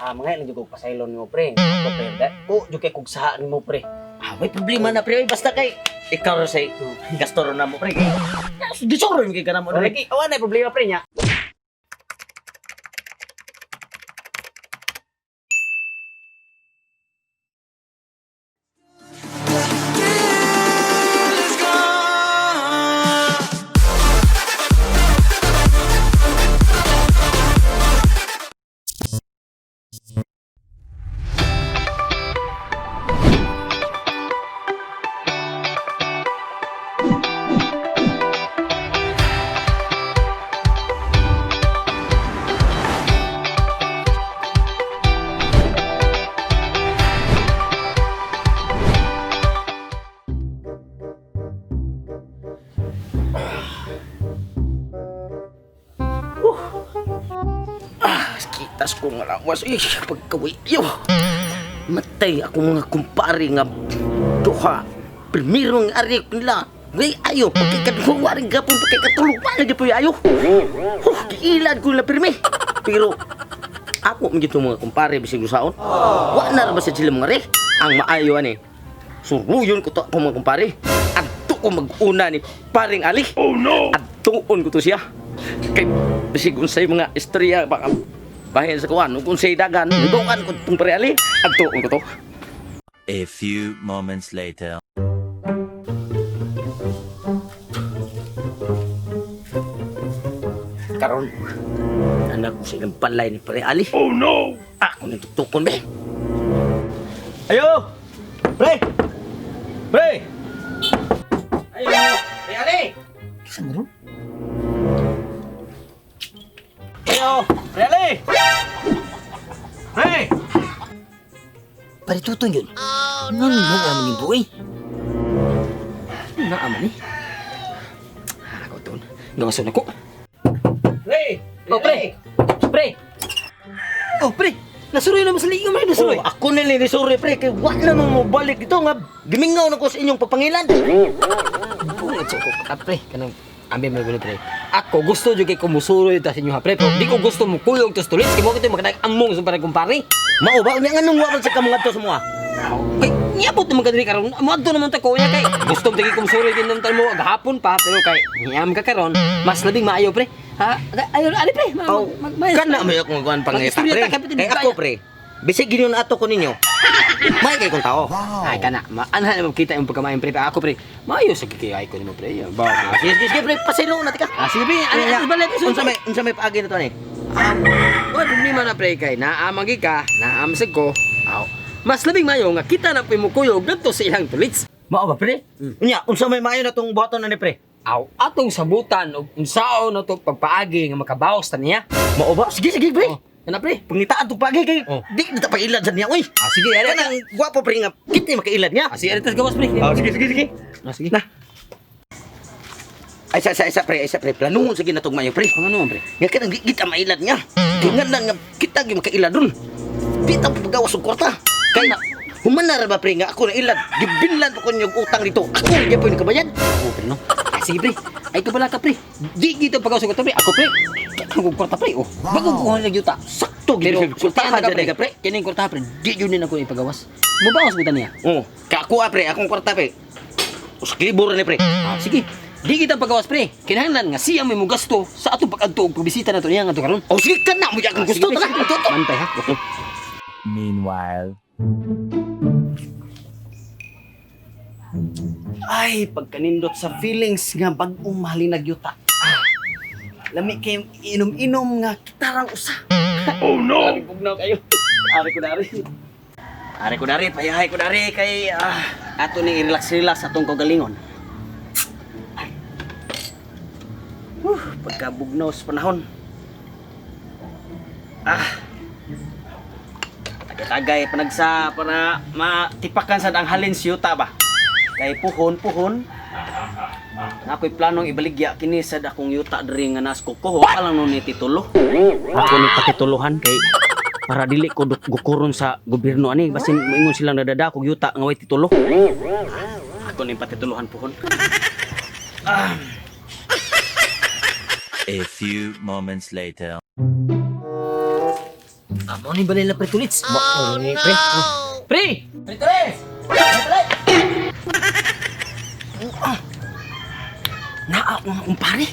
Ah, mga ilang jud kog pasaylon nimo, pre. Ako pre, ko jud kay kog saha nimo, pre. Ah, may problema na pre, oy, basta kay ikaw ra say gasto ra na mo pre. Gisuron kay ka na mo Oh, pre. lagi, awa na problema, pre nya. Ah, kitas ko nga lawas. Eh, pagkawi. Yo. Matay ako mga kumpare nga duha. Primero nga ari ko nila. Ngay ayo, pagkikatulog, waring gapon, pagkikatulog, wala gyud ayo. Huh, giilad ko nila pirmi. Pero, ako man gyud mga kumpare bisag usaon. Wa na ra ba sa sila mga re? Ang maayo ani. Suruyon ko to ako mga kumpare. Adto ko mag-una ni paring Ali. Oh no! Adtuon ko to siya. Kay bisig unsay mga istorya baka bahin sa kuan ug unsay dagan, nibukan ko tong pare Ali. Adtuon ko to. A few moments later. Karon anak ko silang palay ni pare Ali. Oh no! Ako nang tuktukon be. Ayo! Pre! Pre! Ayo! Pre Ali! Kisa mo ron? Ayo! Pre Ali! Pre! Pare tutong yun. Oh, no! Nga naman ni boy. Nga aman ni. Ako ton. Gawason ako. Pre! Oh, pre! Pre! Oh, pre! Nasuroy naman sa ligo, man. Nasuroy. Oh, ako na lang nisuroy, pre. Kay wa na mo mobalik dito nga. Gimingaw na ko sa inyong pagpangilan. Bungad sa ko ka pre kanang ambi man gud pre. Ako gusto jud kay kumusuroy ta sa inyo ha pre. Pero di ko gusto mo kuyog tos tulis kay mo kito magkanang among sa para kumpare. Mao ba? Unya nga nung wa man sa kamong adto sa mga. Kay niabot naman ka diri karon. Moadto naman ta ko unya kay gusto mo tagi kumusuroy din naman mo gahapon pa pero kay niyam ka karon mas labing maayo pre. Ha ayo ali pre. Oh, kana may akong kuan pangita, Mag-istorya pre. ta, kapit Kay ako, pre. Bisig giniyon ato ko ninyo. May kay kong tao. Ay kana maanhan na makita yung pagkamayon pre. Ako pre maayo sa kikay ko nimo pre. Ba. Sige, sige, sige, pre. Pasaylo na tika. Ah, sige pre, ano ano ba Unsa may paagi na to ni? Wala problema na pre kay naamang ka, naamsag ko. Aw. Mas labing mayo nga kita na po kuyog gadto sa ilang tulits. Mao ba, pre? Unya, unsa may maayo na tong buhaton na ni pre? Aw, atong sabutan og unsaon na to pagpaagi nga makabawas ta niya. Mao ba? Sige, sige, pre. Oh, kana pre. Pangitaan tong paagi kay Oh. di na ta pailad sa niya, oy. Ah, sige, ari. Kanang gwapo pre nga kit ni makailad niya. Ah, sige, ari tas gawas pre. Oh, sige, sige, sige. Ah, sige. Na. Ay, sa, sa, isa, pre, isa, pre. Planuhon sige na tong mayo, pre. Ano naman pre? Nga kanang di kita mailad nga. Tingnan lang nga kita gyud makailad dun. Di ta pagawas og kwarta. Kay human na ra ba pre nga ako na ilad. Gibinlan pa ko ninyong utang dito. Ako ra gyud nakabayad. Oh, pre no. Ah, sige pre. Ay ko pala ka pre. Di dito pagawas ko to pre. Ako pre. Ako kwarta pre. Oh, bago ko na yuta. Sakto Pero gyud kurtahan kurtahan ka ka pre. Kining kwarta pre. Di yun din ako ipagawas. Mubawas mo ta niya. Oh, kakuha pre akong kwarta pre. Usak libo ra ni pre. Ah, sige. Di kita pagawas pre. Kinahanglan nga siya may mugasto sa atong pag-adto og pagbisita nato niya ngadto karon. Oh, sige ka na mo akong gusto sige, tara. sige. Toto. Mantay ha. Okay. Meanwhile. Ay, pagkanindot sa feelings nga bag-ong mahalinag yuta. Ah, lami kay inom-inom nga kitarang usa. Oh no! Ari bugnaw kayo. Ari ko dari. Ari ko dari, payahay ko dari kay ato ni i-relax-relax atong kaugalingon. Ay. Huh, pagkabugnaw sa panahon. Ah. Tagay-tagay panagsa para matipakan sad ang halin sa yuta ba. Kay puhon puhon. Na ako'y planong ibaligya kini sad akong yuta diri nga nas kuko alang nun ni titulo. Ako ni patituluhan kay para dili ko gukuron sa gobyerno ani basin moingon silang nadada kog yuta nga way titulo. Ako ni patituluhan puhon. A few moments later. Mo ni balay na, Pre Tulits. Mao ni, pre. Oh. Pre! Pre Tulits! Naa mga kumpare.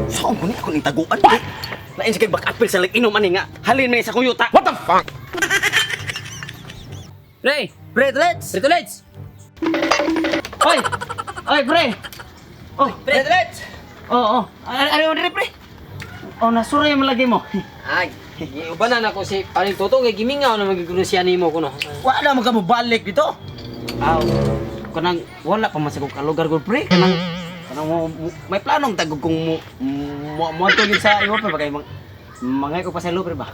Saan ko ni ako ning taguan? Pre? Lain sa kay back apple sa inom ani nga. Halin man sa kong yuta. What the fuck? Pre! Pre, let's. Pre Tulits! Oy! Oy, pre. Oh, Pre, let's. oh, oh. Ano ano pre? Oh, nasuray man lagi mo. Ay, giubanan ako si paring Toto kay gimingaw na magiguro siya nimo kuno. Wala man ka mo balik dito. Aw. Kanang wala pa man sa kong kalugar gud, pre. Kanang kanang may planong tagog kong mo mo mo yun sa iyo, pre, bagay mangay ko pa sa pre ba.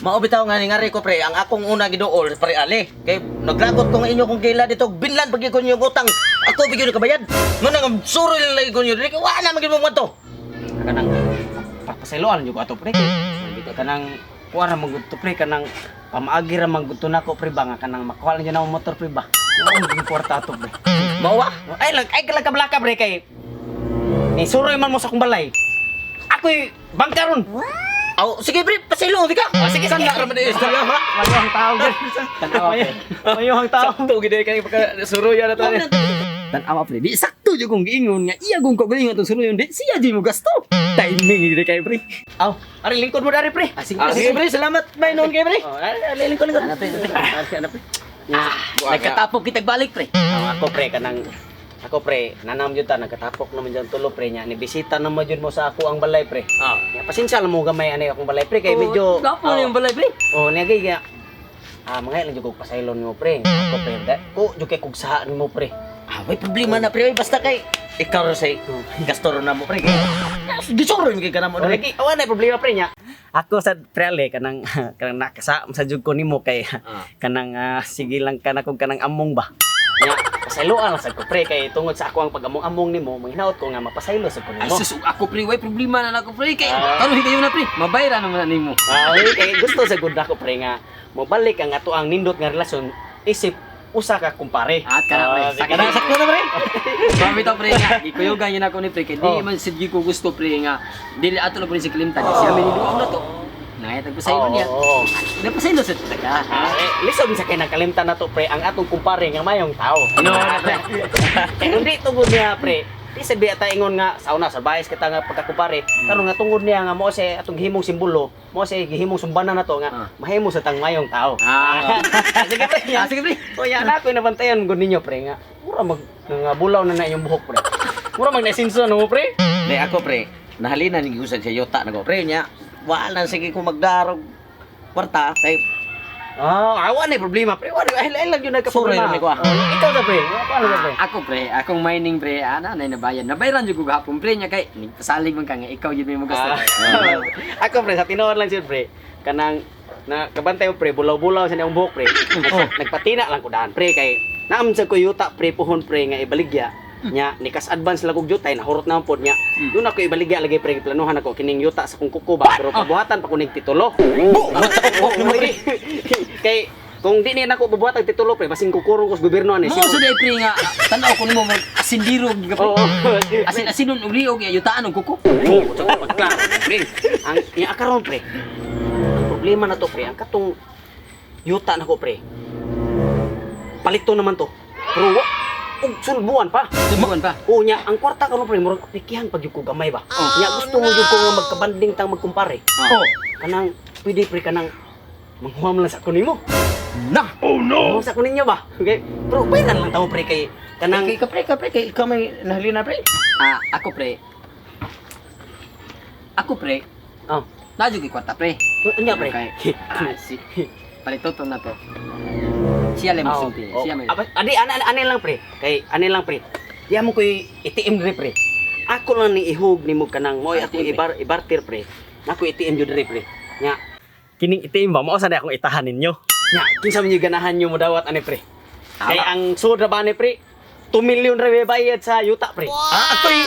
Mao bitaw nga ni ngari ko, pre, ang akong una giduol, pre Ali. Kay naglagot ko nga inyo kung kaila dito, binlan pag ko niyo utang. Ako bigyan kabayad. Mo nang suroy lang lagi ko niyo diri kay wala man gid mo to. Kanang papasailoan jud ko ato, pre. Kanang kuha ra man gud to, pre, kanang pamaagi ra man gud to nako, pre ba, nga kanang makuha lang jud na motor, pre ba. Mao ang kwarta ato, pre. Mao ba? Ay lang ay lang kablaka, pre, kay ni suroy man mo sa akong balay. Ako'y bangkaron. Aw, sige pre, pasaylo di ka. Oh, sige, sige. Sanda ra man di istorya ha. Mayuhang tao, pre. Tanawa, pre. Mayuhang tao. Sakto gid kay pagka suroy na to. Tanawa, pre, di sakto jud kong giingon nga iya kong kagalingon atong suroyon di siya jud mo gasto. Timing gid kay, pre. Aw, ari lingkod mo dari, pre. Ah, sige, Ah, sige pre, salamat may noon kay pre. Oh, ari lingkod lingkod. Ano, pre, pre. Ari, ano, pre. Ah, Nagkatapok kitag balik, pre. Aw, ako, pre, kanang ako, pre, nanam jud ta nagkatapok naman dyan tulo, pre, nya ni bisita naman jud mo sa ako ang balay, pre. Ah. Nya pasensya lang mo gamay ani akong balay, pre, kay medyo Gapo na yung balay, pre. Oh, niya gay kaya mga lang jud kog pasaylon nimo, pre. Ako, pre, da, ko jud kay kog saha nimo, pre. Ah, may problema na pre, Oy, basta kay ikaw ra say gasto ra na mo pre. Gisuro mi kay kana mo Oh, diri. lagi awa na problema, pre, nya. Ako sa pre ale kanang kanang nakasa sa jud ko nimo kay kanang sige lang kana kog kanang among ba. Nya pasayloan lang sad ko, pre, kay tungod sa ako ang pagamong-among nimo, manghinaot ko nga mapasaylo sad ko Ay nimo. sus, ako, pre, way problema na nako, pre, kay karon kayo na, pre. Mabayra naman na nimo. Ah, oy, kay gusto sa gud ako, pre, nga mobalik ang ato ang nindot nga relasyon isip usa ka kumpare. At kana, pre. Ah, sige. Sakto Sakto na pre. Mami to, pre, nga gikuyugan yun ako ni pre kay di Oh. man sad gyud ko gusto, pre, nga dili ato na pre si Clinton. Siya may niduaw na to. Nangayatag pa sa ilo niya. Oo. Napasaylo sa taga. Ah, eh, lisod sa kay nakalimtan na to, pre, ang atong kumpare nga mayong tao. No, pre. Kay kundi tungod niya, pre, di sa biya ta ingon nga sa una sa bayas kita nga pagkakumpare, karon nga tungod niya nga mo siya atong gihimong simbolo, mo siya gihimong sumbanan na to nga mahimo sa tang mayong tao. Ah. Sige, pre. Ah, sige, pre. So ya na ako nabantayan gud ninyo, pre, nga mura mag nga bulaw na na inyong buhok, pre. Mura mag nasinso no mo, pre. Di ako pre, nahalinan ni gusad sa yota nako pre nya. Wala sige ko magdarog kwarta kay Ah, awa na problema, pre. Wala ay ay lang yun nagka-problema. Sorry, Rami ko, ah. Oh, ikaw ta, pre. Paano ka, pre? Ako, pre, akong mining, pre, ana nay nabayan. Nabayaran jud ko gahapon, pre, nya kay nagpasalig man ka nga ikaw jud may mo gasto. Ah. Ako, pre, sa tinuod lang siya, pre. Kanang na kabantay mo, pre, bulaw-bulaw sa niyang buhok, pre. Nagpatina lang ko daan, pre, kay naam sa ko yuta, pre, puhon, pre, nga ibaligya. Nya ni cash advance lang kog jutay nahurot na pod nya. Doon ako ibaligya lagi, pre, giplanuhan ako kining yuta sa kong kuko ba, pero pabuhatan pa ko ning titulo. Kay kung di niya nako bubuhat ang titulo, pre, basin kukurong ko sa gobyerno ani. Mo sa day, pre, nga tan-aw ko nimo murag asindiro gyud ka, pre. Oo. Asin asinon og liog ya yutaan og kuko. Oo, pagklaro, pre. Ang iya karon, pre. Ang problema na to, pre, ang katong yuta nako, pre. Palito naman to. Pero wa og sulbuan pa. Subukan pa. Oo nya, ang kwarta karon, pre, murag aplikihan pag jud ko gamay ba. Nya gusto mo jud ko nga magkabanding tang magkumpare. Oh. Kanang pwede, pre, kanang manghuam lang sa ko nimo. Na. Oh no. Sa ko ninyo ba? Okay. Pero bayaran lang tao, pre, kay kanang Kay ka pre, ka pre, kay ikaw may nahalinan pre. Ah, ako, pre. Ako, pre. Oh. Naa jud ko'y kwarta, pre. Unya, pre. Kay si palitoto na to. Siya lang Oo. mosulti. Oo. Siya may. Aba, Adi, ana, ana, ani lang, pre. Kay, ani lang, pre. Diya mo ko'y ATM diri, pre. Ako lang ni ihog ni mo kanang mo'y ako ATM, pre. ibarter, pre. Nako ATM jud diri, pre. Nya, kining ATM ba mao sa akong itahan ninyo. Nya, kinsa man yung ganahan nyo mo dawat ani, pre. Kay ang sud ra ba ni, pre? 2 million ra bayad sa yuta, pre. Ah, ako'y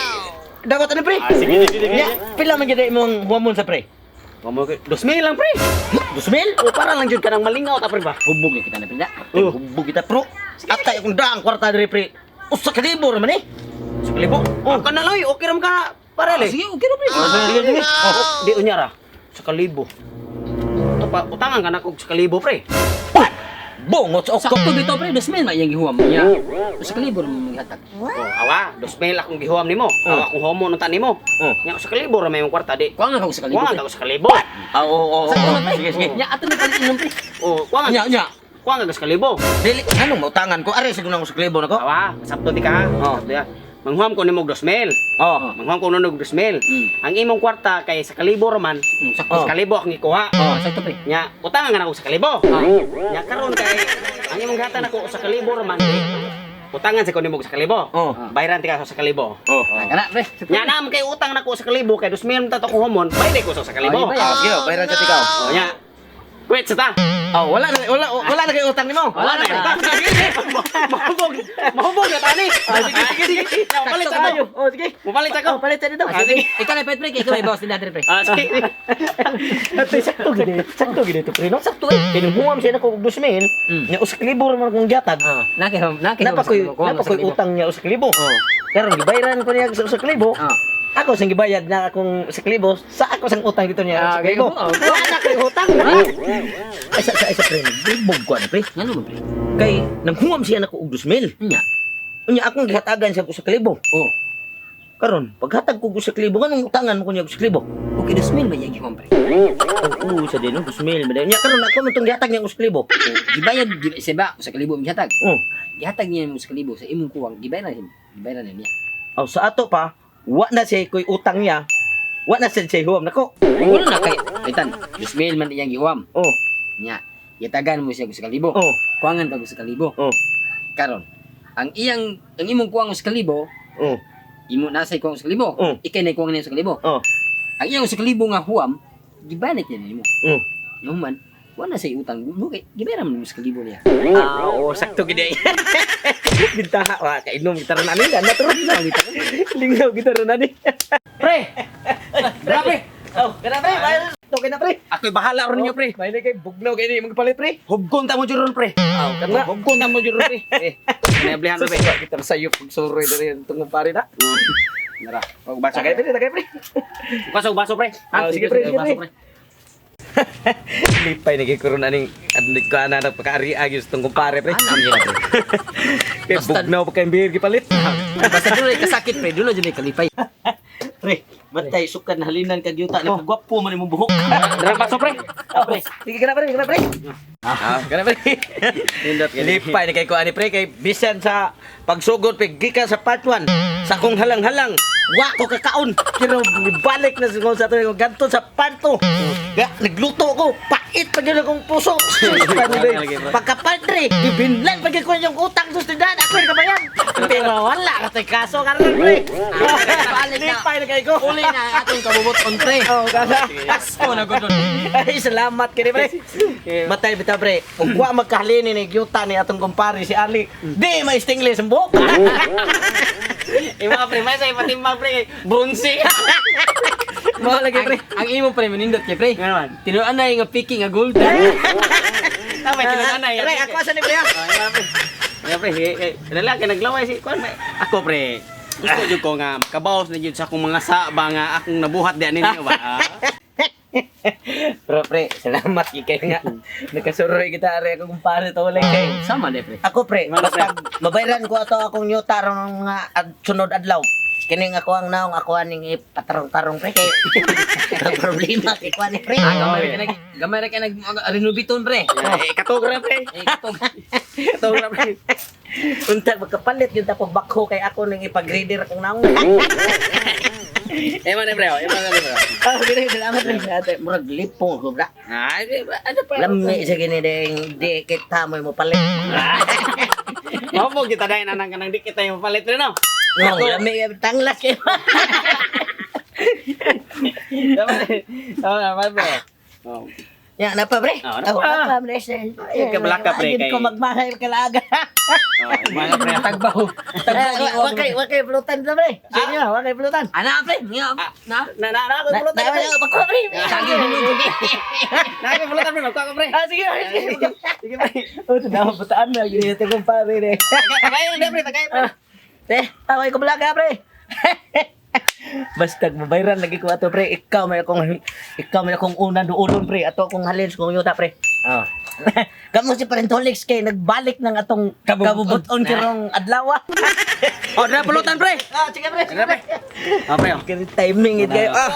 dapat ano pre? Ah, sige, sige, sige. Nya, pila man gyud imong huwamon sa pre? Mamo ko, 2,000 lang, pre. 2,000? O para lang jud kanang malingaw ta, pre ba. Hubog ni kita na pre na. Oh. Hubog kita pro. Atay akong daang kwarta diri pre. Usa ka libo ra man eh. Sa kalibo. Oh, kana lang, okay ra man ka para Ah, le. sige, okay ra, pre. Sige, sige. Oh, di unya ra. Sa kalibo. pa utangan ka na kog sa kalibo, pre. Bungot sa okto. Sakto bitaw, pre, 2,000 man iyang gihuwam niya. Usa ka libo ra man gihatag. Oh, awa, 2,000 akong gihuwam nimo. Awa akong homo nunta nimo. Nya usa ka libo ra may imong kwarta di. Kuha nga ka usa ka libo, Kuha pre. nga ka usa ka libo. Ah, oo, oo, Sakto oo. na, pre. Sige, sige. Nya ato na palit inom, pre. Oh, kuha nga. Nya, nya. Kuha nga ka usa ka libo. Dili, anong mautangan ko? Ari, siguro na sa klibo na ko. Awa, sabto di ka ha. Oh. Sabto ya. Manghuam ko nimo og 2,000. Oh. Manghuam ko nimo og 2,000. Ang imong kwarta kay sa kalibo ra man. Sakto. Sa kalibo akong ikuha. Oh, sakto, pre. Nya, utangan nga nako sa kalibo. Nya karon kay ang imong gatan nako sa kalibo ra man. Di, utangan sa ko nimo og sa kalibo. Oh. Bayran ti ka sa kalibo. Oh. Ah, kana, pre. Nya naman kay utang nako sa kalibo kay 2,000 ta to ko homon, bayad ko sa kalibo. Ay, Ah, sige, oh, bayaran ka tikaw. Oh, nya. Wait, sa ta. Oh, wala na kay utang nimo. Wala na. Mahubog. Mahubog na tani. Sige, sige, sige. Nya, Palit Sakto ako. Oh, sige. Mupalit ako. Palit sa dito. Ah, sige. Ikaw na, pre, kay ikaw may bawas din natin, pre. Ah, sige. Ate, sakto gid. Sakto gid ito, pre, no? Sakto eh. Kinuhuam siya nako og 2,000. Nya usa ka libo ra man akong gihatag. Ah, naki Napa ko'y utang niya usa ka libo. Oh. Karon gibayaran ko niya sa usa ka libo. Ah. Ako sang gibayad na akong usa ka libo sa ako sang utang dito niya Ah, usa ka libo. oh. Wala na ko'y utang. Ay sa pre, nagbog ko ani, pre. Ngano man, pre? Kay nanghuam siya nako og 2,000. Nya. Unya akong gihatagan siya og usa ka libo. Oh. Karon, paghatag ko og usa ka libo, nganong utangan mo ko niya og usa ka libo? Okay, 2,000 man iyang gihuwam, pre. Oo, sa din, no? 2,000 ba din? Nya karon ako man tong gihatag niya og usa ka libo. Oh, gibayad siya ba usa ka libo ang gihatag. Oh. Gihatag niya mo usa ka libo sa imong kuwang, gibayaran niya. Gibayaran niya. Aw, sa ato pa, wa na siya ko'y utang niya. Wa na siya siya huwam nako. Wala na kay Aitan, 2,000 man iyang gihuwam. Oh, Nya. Gihatagan mo siya og usa ka libo. oh, Kuwangan ka og usa ka libo. oh, Karon, ang iyang ang imong kuwang usa ka libo, oh, imo nasa kuwang usa ka libo. Oh. Ikay na kuwang niya usa ka libo. oh, Ang iyang usa ka libo nga huwam, gibayad niya nimo. oh. Yung man, wala sa utang mo kay gibayaran mo usa ka libo niya. Ah, oo, sakto gid ay. Bintaha, wa kainom gitara na ni, na turon na. Lingaw gitara na ni. Pre. Grabe. Oh, kana pre, okay na pre. Ako'y bahala ron ninyo, pre. May kay bugnaw kay ni magpalit pre. Hubgon ta mo jud ron, pre. Aw, kana. Hubgon ta mo jud ron, pre. Eh, nablihan pre. Kita sa iyo pagsuroy diri tungong pare na. Nara, og baso. Tagay pre, tagay pre. Baso, baso, pre. Ah, sige, pre, sige, Baso, pre. Lipay ni kay karon aning adnig ko ana pagkaari agis tungong kumpare pre. Ano niya pre? Pre, bugnaw pa kay beer gipalit. Basta doon ay kasakit pre, doon na dyan ay kalipay. Pre, batay sukan halinan kag yuta ni pagwapo man imong buhok. Dara baso, pre. Oh, pre. Sige kana pre, kana pre. Ah, kana pre. Nindot kay. Lipay ni kay ko ani pre kay bisan sa pagsugod pre gikan sa part 1 sa akong halang-halang wa ko kakaon pero balik na sa sa ato ganto sa part 2. Ga, nagluto ko pait pa gyud akong puso. Pagka part 3 gibinlan pa gyud ko yung utang sa tindahan ako yung kabayan. Pero wala ka tay kaso karon pre. Balik na. Lipay na kay ko. Uli na ang atong kabubot on pre. Oh, kasa. Pasko na gud. Ay, salamat kini pre. Matay bitaw pre. Ug wa magkahalini ni gyuta ni atong kumpare si Ali. Di may stingless ang buhok. Ima pre, may sa ipatimbang pre. Bronze. Mao lagi pre. Ang imo pre manindot kay pre. Nga naman. Tinuan na nga picking nga gold. Tama tinuan na. Pre, ako sa ni pre. ah. Pre, pre, sige, eh, dala kay naglaway si kuan pre. Ako pre. Gusto jud ko nga makabawas na jud sa akong mga saba nga akong nabuhat di ninyo ba. Pero pre, salamat kay kay nga. Nakasuroy kita are akong kumpare to ulit kay. Sama de pre. Ako pre, basta mabayran ko ato akong nyuta ron mga sunod adlaw. Kining ako ang naong ako aning ipatarong-tarong pre kay problema kay kuan ni pre. Ah, gamay ra ka nag renobiton pre. Eh, katog ra pre. Eh, katog. Katog ra pre. Unta magkapalit gyud ako bakho kay ako ning ipag-grader akong naong. Eh man pre, oh, eh man pre. Ah, gini, salamat pre. Ate, murag lipong ko bra. Ah, eh, ano pa? Lami sa gini ding di kita mo mo palit. Mao mo kita dai nanang kanang di kita yung palit pre no. No, lami tanglas kay. Tama tama pre. Oh. Ya, napa pre? Ah, napa. Oh, napa pre. Ay, kablaka, pre, Ay, kay- ko magmahay kalaaga. Oh, mga pre. Tagbaho. Tagbaho. Wa kay pulutan ta pre. Sa inyo, wa kay pulutan. Ana pre, nga na. Na na na ako Na, pulutan. na, na, pagkuha, pre. Sagi hulog. Na ako pulutan pre, magkuha ko pre. Ah, sige, sige. Sige, pre. Oh, tanaw bataan na gini ito kong pare re. Tagay na pre, tagay pre. Eh, away ko balaga pre. Basta mabayran lagi ko ato pre, ikaw may akong unang duolon pre, ato akong halin sa kong yuta pre. Ah. Kamo si Parentolix kay nagbalik ng atong kabubuton karong adlaw. Oh, dara pulutan pre. Ah, sige pre. Sige, pre. Ah, pre. oh. Kaya timing it kayo. Ah.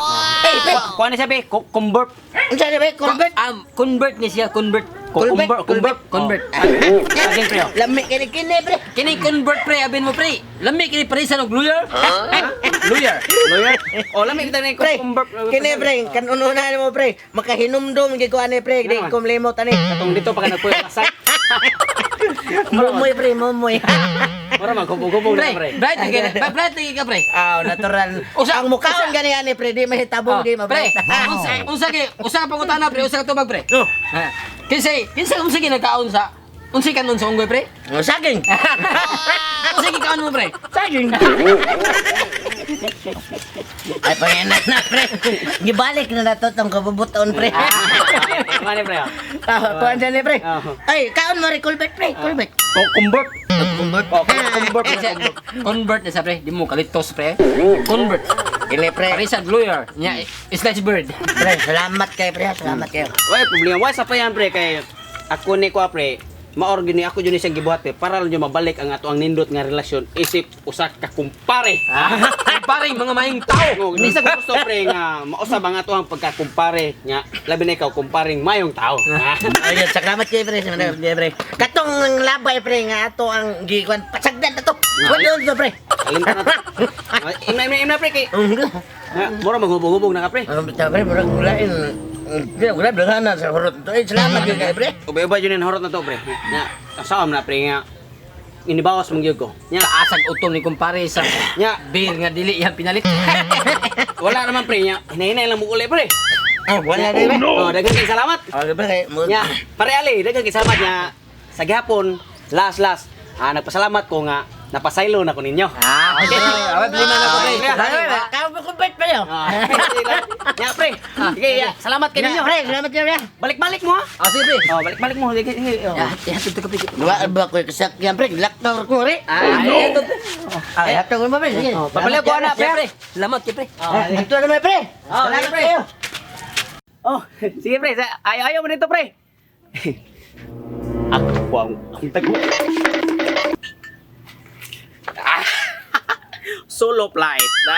Hey, pre. Kuha ni sabi, convert. Unsa ni pre? Convert. Convert ni siya, convert. Convert, convert. Convert. Agin pre. oh. Lami kini kini pre. Kini convert pre, abin mo pre. Lami kini pre sa og lawyer. Lawyer. Lawyer. Oh, lami kita ni Pre, convert. kini pre, kanununan mo pre. Makahinumdum gyud ko ani pre, di Naman. ko limot ani. Katong dito pa ka nagpuyo sa. Mumoy pre, mumoy. Mura man gubog-gubog Pre, na pre. bright lagi ka, bright lagi ka pre. Ah, natural. Usa- Ang mukhaon gani ani pre, di mahitabong Oh, di pre, mabright. unsa unsa kay usa ka pangutana pre, usa ka tubag pre. Oh. Ha. Kinsa kinsa unsa kay nagkaon sa unsa kanon sa unggoy pre? Oh, saging. Unsa kay kaon mo pre? Saging. Ay, pangina na, pre. Gibalik na nato tong kabubuton, pre. Mani pre. oh. Ah, kuhan dyan eh, pre. Ah. Ay, kaon mo rin, kulbet, pre. Kulbet. Convert. Kulbet. Oh, convert. Eh, Convert na sa pre, di mo kalitos pre. Convert. Kini, pre. Pare sa lawyer, nya slice bird. Pre, salamat kayo, pre. Salamat kayo. Way problema. Way sa pa yan pre kay ako ni ko pre. Maor gini ako jud ni siyang gibuhat pre para lang jud mabalik ang ato ang nindot nga relasyon isip usa ka kumpare. Ah, Kumpare mga maayong tao. Oh, di sa ko gusto pre nga mausab ang ato ang pagkakumpare nga labi na ikaw kumparing mayong tao. Ah. Ayun, salamat kayo, pre. Salamat kayo, pre. Katong labay, pre, nga ato ang gikuan. Pasagdan na to. Wala to, pre. Kalimtan na to. Imna imna imna pre kay nga, mura maghubog-hubog na ka pre. Ano ba, pre? Murag ulain. Wala, wala sa hurot to. Ay, salamat kayo, pre. Ubay-ubay jud ni horot na to pre. Nga asaam na pre nga inibawas mong gyud ko. Nya Taasag utom ni kumpare sa nya beer nga dili yang pinalit. wala naman pre nya hinahinay lang mo uli pre. Oh, wala na, pre. Oh, daghan kay salamat. Okay, pre. Nya, pare ali, daghan kay salamat nya sa gihapon last last. Ah, nagpasalamat ko nga napasaylo na ko ninyo. Ah, okay. Away problema na ko pre. Kau kumpet pa yun. Ah, nya pre. Sige, ya, salamat kay ninyo. Pre, salamat kayo, pre. Balik-balik mo ha. Ah, sige pre. Oh, balik-balik mo. Sige, sige. Oh. Ya, ya tuto ka pre. Wa ba ko kasakyan, pre? Laktor ko, pre. Ah, ya tuto. Ay, hatog mo, pre. Sige. Oh, pabalik ko na, pre. Pre, salamat kay pre. Ito naman, pre. Oh, Salamat sige, pre. kayo. Oh, sige pre, ayaw ayaw mo nito pre. Ako ang ang tago. Ah, solo flight na.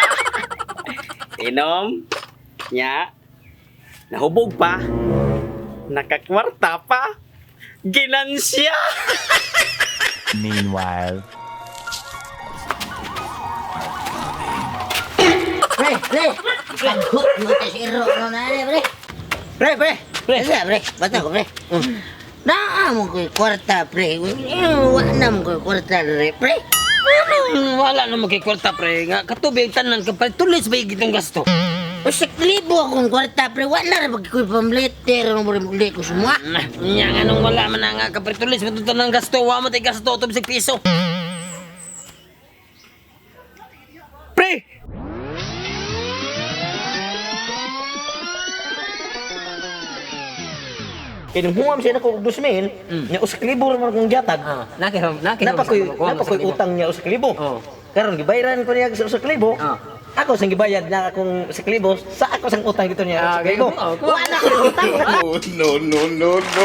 Inom. Nya. Nahubog pa. Nakakwarta pa. Ginansya. Meanwhile. Pre, pre. Paghook mo tayo si Iro no na, pre. Pre, pre. Pre, pre. Bata ko, pre. Naa mo ko'y kwarta, pre. Wala mo ko'y kwarta, pre. Pre. Ano, wala na magkikwarta pre nga katubig tanan ka pre tulis ba gitong gasto. Usik libo akong kwarta, pre. Wala rin pag ko'y pamliter. Ano mo rin ko sumwa. Nya nga nung wala man na nga ka pre tulis mo tanan gasto wa mo tay gasto tubig piso. Pre! Kaya nung huwam siya na ko 2,000, niya usik libo rin akong gihatag. Ah, nakiram nakiram. Napa ko'y utang niya usik libo. Oh. Karon gibayaran ko niya sa usik libo. Oh. Ako sang gibayad na akong usik libo sa ako sang utang dito niya Ah, usik libo. okay. Oh, Wala ko utang. Oh, no, no, no, no.